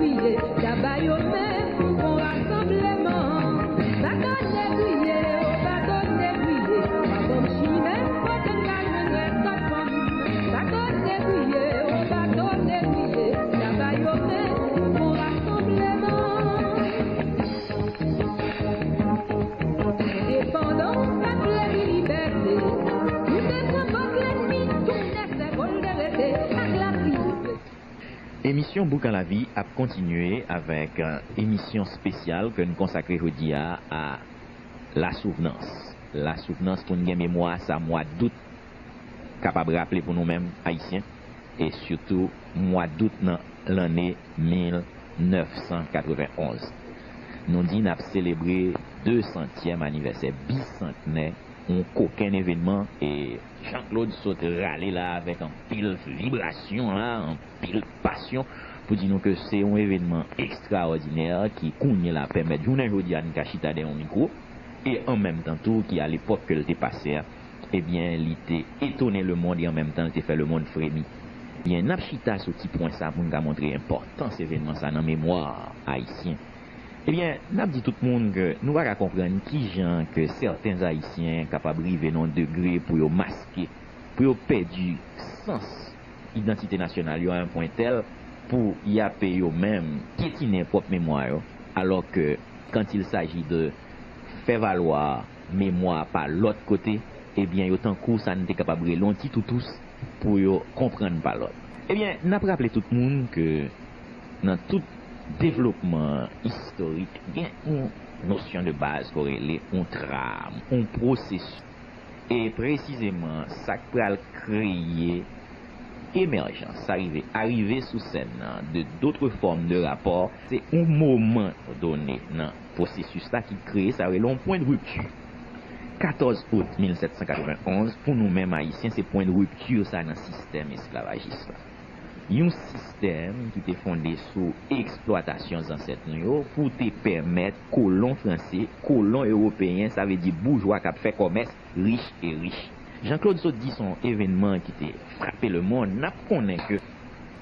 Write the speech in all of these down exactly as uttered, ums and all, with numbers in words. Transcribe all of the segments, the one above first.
Kriye, y a ba yo men pou fon rasanbleman. Bato negriye, o bato negriye, pa ban m chimen, kote m ka jwenn rès kòb fanm. Bato negriye, o bato negriye, y a ba yo men pou fon rasanbleman. Endepandans ak libète, nou te pran bòk lènmi, tou nèf sèvòl de rete ak latriye. Emisyon Boukan Lavi ap kontinye avèk, eh, emisyon espesyal ke n konsakre jodi a a lasouvnans. Lasouvnans pou n gen memwa sa mwa dout kapab raple pou nou menm Ayisyen, e sitou mwa dout nan lanne mil nèf san katrevenn onz. Nou di n ap selebre de santyèm anivèsè bisantnè yon kokenn evènman, e Jean Claude sot rale la avèk anpil vibrasyon la, anpil pasyon, pou di nou ke se yon evènman ekstraòdinè ki kounye la pèmèt jounen jodi a n ka chita dèyè yon mikwo, e an menm tan tou ki a lepòk ke l te pase a, ebyen, li te etone lemonn e an menm tan li te fè lemonn fremi. Byen, n ap chita sou ti pwen sa pou n ka montre enpòtans evènman sa nan memwa ayisyen. Ebyen, n ap di tout moun ke nou pa ka konprann kijan ke sèten Ayisyen kapab rive nan yon degre pou yo maske, pou yo pèdi sans idantite nasyonal yo a yon pwen tèl pou y ape yo menm pyetinen pwòp memwa yo, alò ke quand il s'agit de fè valwa memwa pa lòt kote, ebyen, yo tankou sa n te kapab rele yon ti toutous pou yo konprann pa lòt. Ebyen, n ap raple tout moun ke nan tout devlopman istorik, gen yon nosyon de baz ke yo rele yon tram, yon pwosesis. E presizeman, sa k pral kreye emèjans, sa rive, arive sou sèn nan de d'autres formes de rapport, se yon moman done nan pwosesis la ki kreye sa yo rele yon pwen de ripti. Katòz out mil sèt san katrevenn onz, pou nou menm Ayisyen, se pwen de ripti sa nan sistèm esklavajis la. Yon sistèm ki te fonde sou eksplwatasyon zansèt nou yo pou te pèmèt kolon franse, kolon ewopeyen, sa vle di boujwa k ap fè kòmès, rich e rich. Jean Claude sot di se yon evènman ki te frape lemonn. N ap konnen ke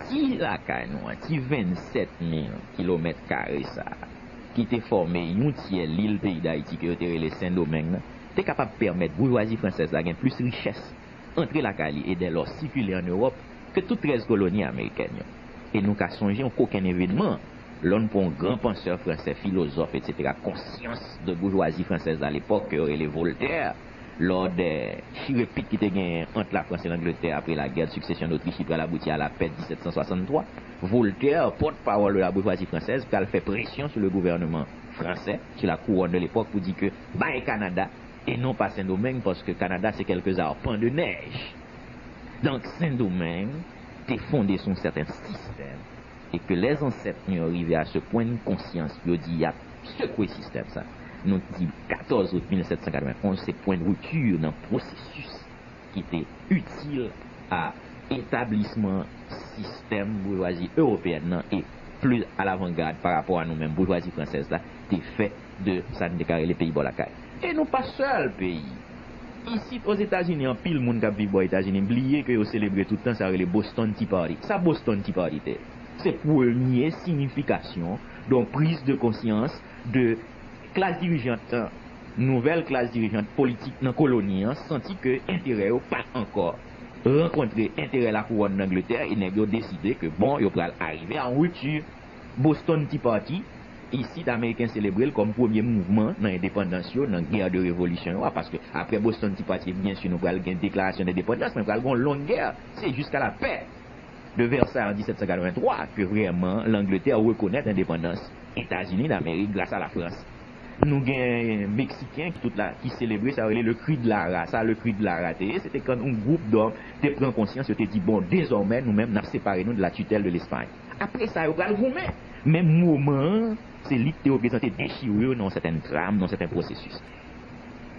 ti lakay nou an, ti vennsèt mil kilomèt kare sa a, ki te fòme yon tyè lil peyi Dayiti ke yo te rele Sendomeng nan, te kapab pèmèt boujwazi fransèz la gen plis richès, antre lakay li e dèlò sikile ann Ewòp ke tout trèz koloni amerikèn yo. E nou ka sonje yon kokenn evènman, lè w pran yon gran pansè fransè, filozòf, etsetera, konsyans de boujwazi fransèz la lepòk ke yo rele Voltaire, lò de chirepit ki te genyen ant Lafrans e Langletè apre la guerre de succession d'Autriche ki pral abouti a la paix de dix-sept cent soixante-trois, Voltaire, pòtpawòl de la bourgeoisie française, pral fè presyon sou le gouvernement français, sur la couronne de l'époque, pou di ke bay Kanada e non pa Sendomeng, paske Kanada se quelques arpents de neige. Donk, Sendomeng te fonde sou yon sèten sistèm, e ke lè zansèt nou yo rive a se pwen de konsyans, yo di y ap sekwe sistèm sa. Nou di katòz out mil sèt san katrevenn onz, se pwen de ripti nan pwosesis ki te itil a etablisman sistèm boujwazi ewopeyèn nan e plis alavangad pa rapò a nou menm, boujwazi fransèz la te fè de sa n te ka rele peyi bò lakay. E nou pa sèl peyi. Isit Ozetazini, anpil moun k ap viv bò Etazini bliye ke yo selebre tout tan sa yo rele Boston Tea Party. Sa Boston Tea Party te ye? Se premye siyifikasyon de yon priz de konsyans de klas dirijant, nouvèl klas dirijant politik nan koloni an santi ke enterè yo pa ankò rankontre enterè lakouwòn Langletè, e nèg yo deside ke, bon, yo pral arive a yon ripti. Boston Tea Party, isit Ameriken selebre l kòm premye mouvman nan endepandans yo, nan guerre de révolution yo a, paske apre Boston Tea Party, byen si, nou pral gen deklarasyon dendepandans, men pral gen yon long gè, se jusqu'à la paix de Versailles an disèt san katrevenntwa ke vrèman Langletè rekonèt endepandans Etazini Damerik gras a Lafrans. Nou gen Meksiken ki tout la, ki selebre sa yo rele le cri de la race. Sa le cri de la race te ye, se te kan yon gwoup dòm te pran konsyans, yo te di, bon, dezòmè nou menm n ap separe nou de la tutelle de Lespay. Apre sa, yo pral goumen. Men moman an, se li ki te reprezante dechirure nan yon sèten tram, nan yon sèten pwosesis.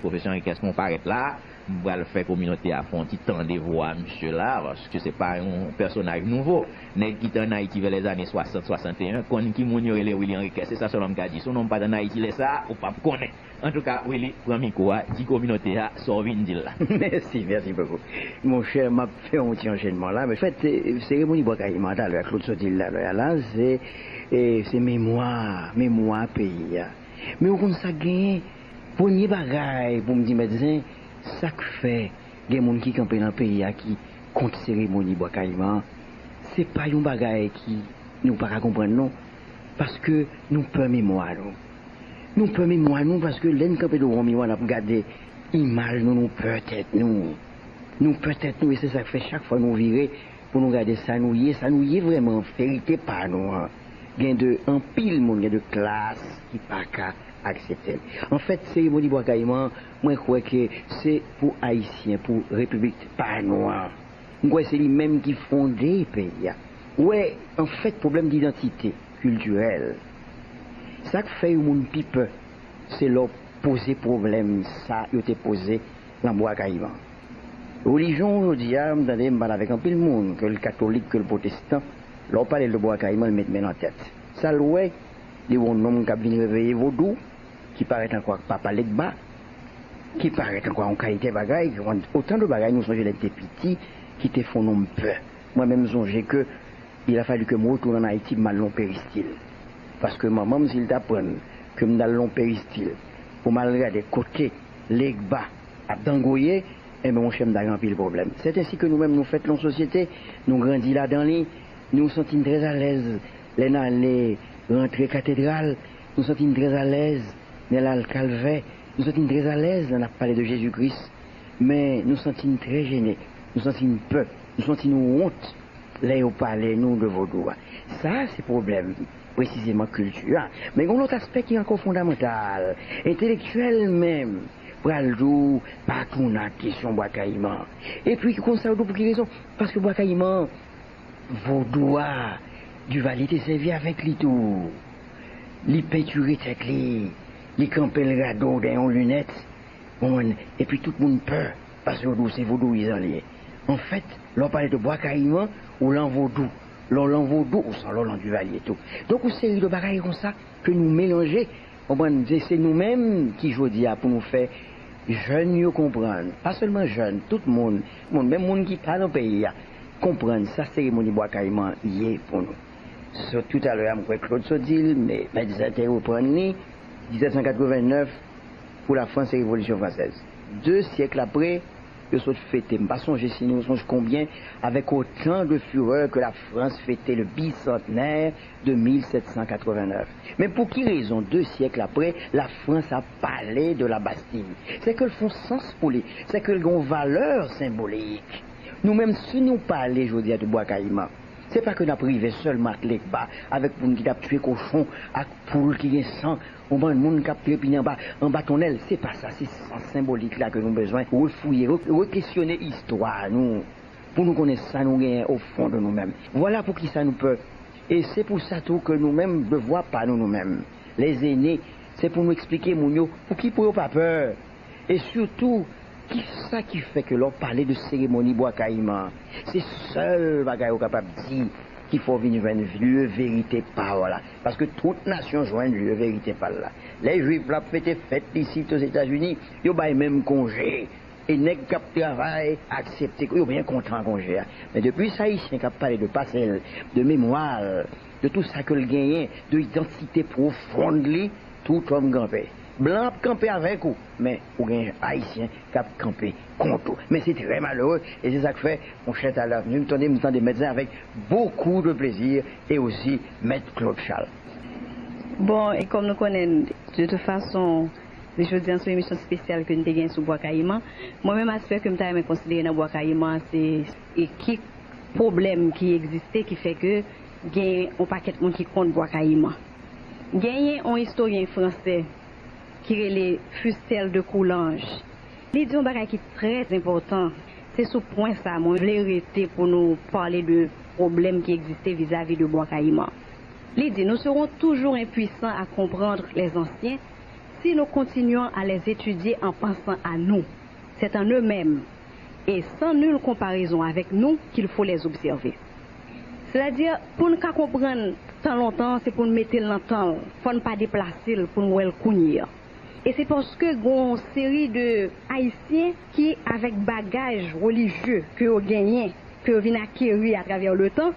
Pwofesè Henri Crespo parèt la, M pral fè kominote a fè yon ti tande vwa misye la, paske se pa yon pèsonaj nouvo. Nèg ki te ann Ayiti vè lèzane swasant, swasanteyen, konn ki moun yo rele Willy Henriquet. Se sa sèlman m ka di. Si w nonm pa t ann Ayiti lè sa a, ou p ap konnen. Antouka, Willy, pran mikwo a, di kominote a sa w vin di l la. Mèsi, mèsi bokou. Monchè, m ap fè yon ti anchènman la. Men fèt, seremoni Bwa Kayiman talè a, Claude sot di l talè a la, se, se memwa, memwa peyi a. Men ou konn sa k genyen? Premye bagay pou m di Mèt Zen, sa k fè gen moun ki kanpe nan peyi a ki kont seremoni Bwa Kayiman an, se pa yon bagay ki nou pa ka konprann non, paske nou pè memwa nou. Nou pè memwa nou paske lè n kanpe devan yon miwa n ap gade imaj nou, nou pè tèt nou. Nou pè tèt nou e se sa k fè chak fwa nou vire pou nou gade sa nou ye, sa nou ye vrèman, verite pa nou an. Gen de anpil moun, gen de klas ki pa ka aksepte l. Anfèt, seremoni Bwa Kayiman an, mwen kwè ke se pou Ayisyen, pou repiblik pa nou an. M kwè se li menm ki fonde peyi a. Ou wè, anfèt, pwoblèm didantite kiltirèl, sa k fè yon moun pi pè, se lè w poze pwoblèm sa yo te poze nan Bwa Kayiman. Relijyon w jodi a, m tande m pale avèk anpil moun, ke l katolik, ke l pwotestan, lè w pale l de Bwa Kayiman, l met men nan tèt. Sa l wè, li wè yon nonm k ap vin reveye vodou, ki parèt ankò ak papa Legba, ki parèt ankò ak yon kalite bagay, otan de bagay nou sonje lè n te piti, ki te fè yon nonm pè. Mwen menm m sonje ke il a fallu que m retounen ann Ayiti pou m al nan yon peristil. Paske manman m, si l t aprann ke m t al nan yon peristil pou m al gade kote Legba ap dangoye, enben monchè m ta gen anpil pwoblèm. Sèt ensi ke nou menm nou fèt nan yon sosyete, nou grandi ladan li, nou santi n trè alèz lè n ale rantre katedral, nou santi n trè alèz lè n al kalvè, nou santi n trè alèz lè n ap pale de Jezi Kris, men nou santi n trè jene, nou santi n pè, nou santi n wont lè yo pale nou de vodou a. Sa a se pwoblèm presizeman kilti a. Men gen yon lòt aspè ki ankò fondamantal. Entelektyèl menm pral di w pa tounen ak kesyon Bwa Kayiman. Epi konsa yo di w pou ki rezon? Paske Bwa Kayiman, vodou a, Divalye te sèvi avèk li tou. Li pentire tèt li, li kanpe l rado dèyè yon linèt. Konprann? Epi tout moun pè, paske yo di w se vodouyizan li ye. Anfèt, lè w pale de Bwa Kayiman, ou lan vodou. Lè w lan vodou, ou sanble w lan Divalye tou. Donk, yon seri de bagay konsa ke nou melanje, konprann? Se, se nou menm ki jodi a pou nou fè jèn yo konprann. Pa sèlman jèn, tout moun, moun, menm moun ki pa nan peyi a, konprann sa seremoni Bwa Kayiman ye pou nou. Sot toutalè a, m kwè Claude sot di l, men, men sa te reprann li, disèt san katrevennnèf, pou Lafrans e Revolisyon Fransèz. De syèk apre, yo sot fete, m pa sonje si nou sonje konbyen, avec autant de fureur que la France fêtait le bicentenaire de mil sèt san katrevennnèf. Men pou ki rezon, de syèk apre, Lafrans ap pale de la Bastille? Se ke l fè yon sans pou li, se ke l gen yon valè senbolik. Nou menm, si nou pale jodi a de Bwa Kayiman, se pa ke n ap rive sèlman ak Legba, avèk moun ki t ap tiye kochon, ak poul ki gen san, yon bann moun k ap trepine anba, anba tonnèl. Se pa sa, se sans senbolik la ke nou bezwen refouye, re-, rekesyone istwa nou, pou nou konnen sa nou genyen o fon de nou menm. Vwala poukisa nou pè. E se pou sa tou ke nou menm, devwa pa nou, nou menm, les aînés, se pou nou eksplike moun yo pouki pou yo pa pè. E sitou, kisa ki fè ke lè w pale de seremoni Bwa Kayiman an, se sèl bagay ou kapab di ki fè w vin jwenn lye verite pa w la? Paske tout nasyon jwenn lye verite pa l la. Lè Jwif la ap fete fèt li isit Ozetazini, yo bay menm konje. E nèg k ap travay aksepte, yo byen kontan konje a. Men depi se Ayisyen k ap pale de pase l, de memwa l, de tou sa ke l genyen, de idantite pwofond li, tout òm kanpe. Blan ap kanpe avèk ou, men ou gen Ayisyen k ap kanpe kont ou. Men se trè malere, e se sa k fè, monchè, talè, nou tande, m tande Mèt Zen avèk beaucoup de plaisir, e osi Mèt Claude Charles. Bon, e kòm nou konnen, de tout fason, jodi a se yon emisyon espesyal ke n te gen sou Bwa Kayiman. Mwen menm, aspè ke m ta renmen konsidere nan Bwa Kayiman an, se e ki pwoblèm ki egziste ki fè ke gen yon pakèt moun ki kont Bwa Kayiman. Genyen yon istoryen fransè ki rele Fustel de Coulanges. Li di yon bagay ki trè enpòtan. Se sou pwen sa a mwen vle rete pou nou pale de pwoblèm ki egziste vizavi de Bwa Kayiman. Li di, nous serons toujours impuissants à comprendre les anciens si nous continuons à les étudier en pensant à nous. C'est en eux-mêmes et sans nulle comparaison avec nous qu'il faut les observer. Sètadi, pou n ka konprann tan lontan, se pou n mete l nan tan l. Fò n pa deplase l pou n wè l kounye a. E se paske gen yon seri de Ayisyen ki, avèk bagaj relijye ke yo genyen, ke yo vin akeri atravè le tan,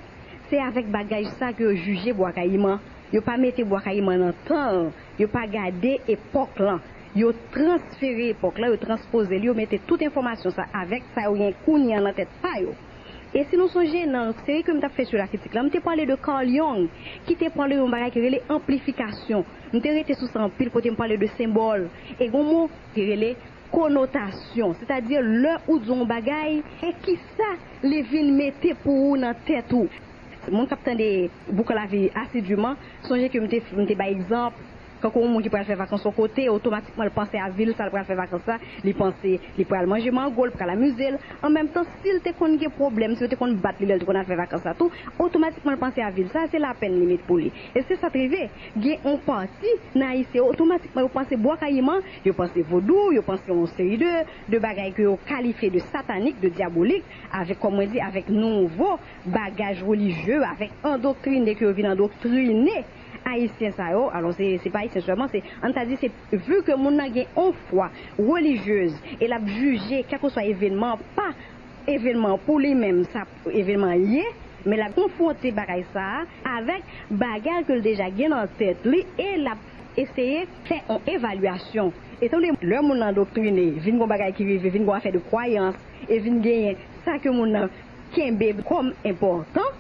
se avèk bagaj sa ke yo jije Bwa Kayiman. Yo pa mete Bwa Kayiman nan tan l, yo pa gade epòk lan. Yo transfere epòk lan, yo transpoze li, yo mete tout enfòmasyon sa avèk sa yo gen kounye a nan tèt pa yo. E si nou sonje, nan seri ke m t ap fè sou lakritik la, m te pale de Carl Jung, ki te pale yon bagay ki rele anplifikasyon. M te rete sou sa anpil kote m pale de senbòl. E gon mo ki rele konotasyon, sètadi lè ou di yon bagay, e kisa li vin mete pou ou nan tèt ou. Moun k ap tande Boukan Lavi asidiman, sonje ke m te, m te bay egzanp, kankou yon moun ki pral fè vakans yon kote, otomatikman l panse a vil sa l pral fè vakans la, li panse li pral manje mango, li pral amize l. An menm tan, si l te konn gen pwoblèm, si yo te konn bat li lè l te konn al fè vakans la tou, otomatikman l panse a vil sa, se lapenn li met pou li. E se sa t rive. Gen yon pati nan Ayisyen, otomatikman yo panse Bwa Kayiman, yo panse vodou, yo panse yon seri de, de bagay ke yo kalifye de satanik, de dyabolik, avèk, kòm mwen di, avèk nouvo bagaj relijye, avèk andoktrine ke yo vin andoktrine Ayisyen sa yo. Alò, se, se pa Ayisyen sèlman, se, ann ta di, se, vi ke moun nan gen yon fwa relijyez e l ap jije kèlkeswa evènman pa evènman pou li menm, sa evènman ye, men l ap konfwonte bagay sa a avèk bagay ke l deja gen nan tèt li e l ap eseye fè yon evalyasyon. Etan donne, lè moun nan andoktrine, vin gon bagay ki rive, vin gon afè de kwayans, e vin genyen sa ke moun nan kenbe kòm enpòtan,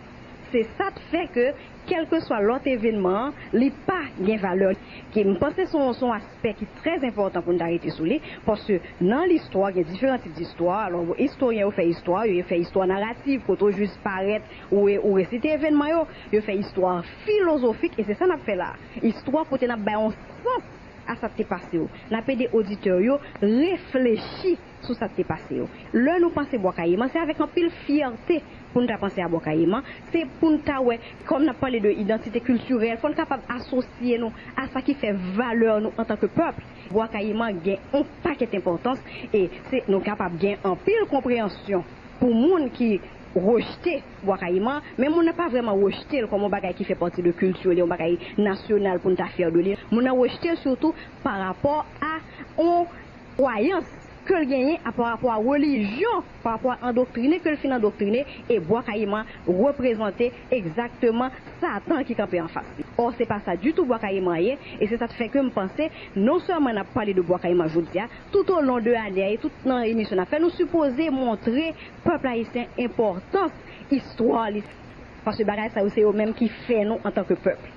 se sa k fè ke, kèlkeswa lòt evènman an, li pa gen valè. Ki, m panse se yon, se yon aspè ki trè enpòtan pou n ta rete sou li, paske nan listwa, gen diferan tip istwa. Alò, istoryen yo fè istwa, yo fè istwa naratif, kote w jis parèt, ou, ou resite evènman yo, yo fè istwa filozofik, e se sa n ap fè la. Istwa kote n ap bay yon sans a sa k te pase yo. N ap ede oditè yo reflechi sou sa k te pase yo. Lè nou panse Bwa Kayiman, se avèk anpil fyète pou n ta panse a Bwa Kayiman. Se pou n ta wè, kòm n ap pale de idantite kiltirèl, fò n kapab asosye nou a sa ki fè valè nou antanke pèp. Bwa Kayiman gen yon pakèt enpòtans e se, nou kapab gen anpil konpreyansyon pou moun ki rejte Bwa Kayiman, men moun nan pa vrèman rejte l kòm yon bagay ki fè pati de kilti li, yon bagay nasyonal pou n ta fyè de li. Moun nan rejte l sitou pa rapò a yon kwayans ke l genyen a, pa rapò a relijyon, pa rapò a andoktrine ke l fin andoktrine, e Bwa Kayiman reprezante egzakteman Satan ki kanpe anfas li. Ò, se pa sa ditou Bwa Kayiman ye, e se sa k fè ke m panse, non sèlman n ap pale de Bwa Kayiman jodi a, tout o lon de ane a e tout nan emisyon n ap fè, nou sipoze montre pèp ayisyen enpòtans istwa li. Paske bagay sa yo, se yo menm ki fè nou antanke pèp.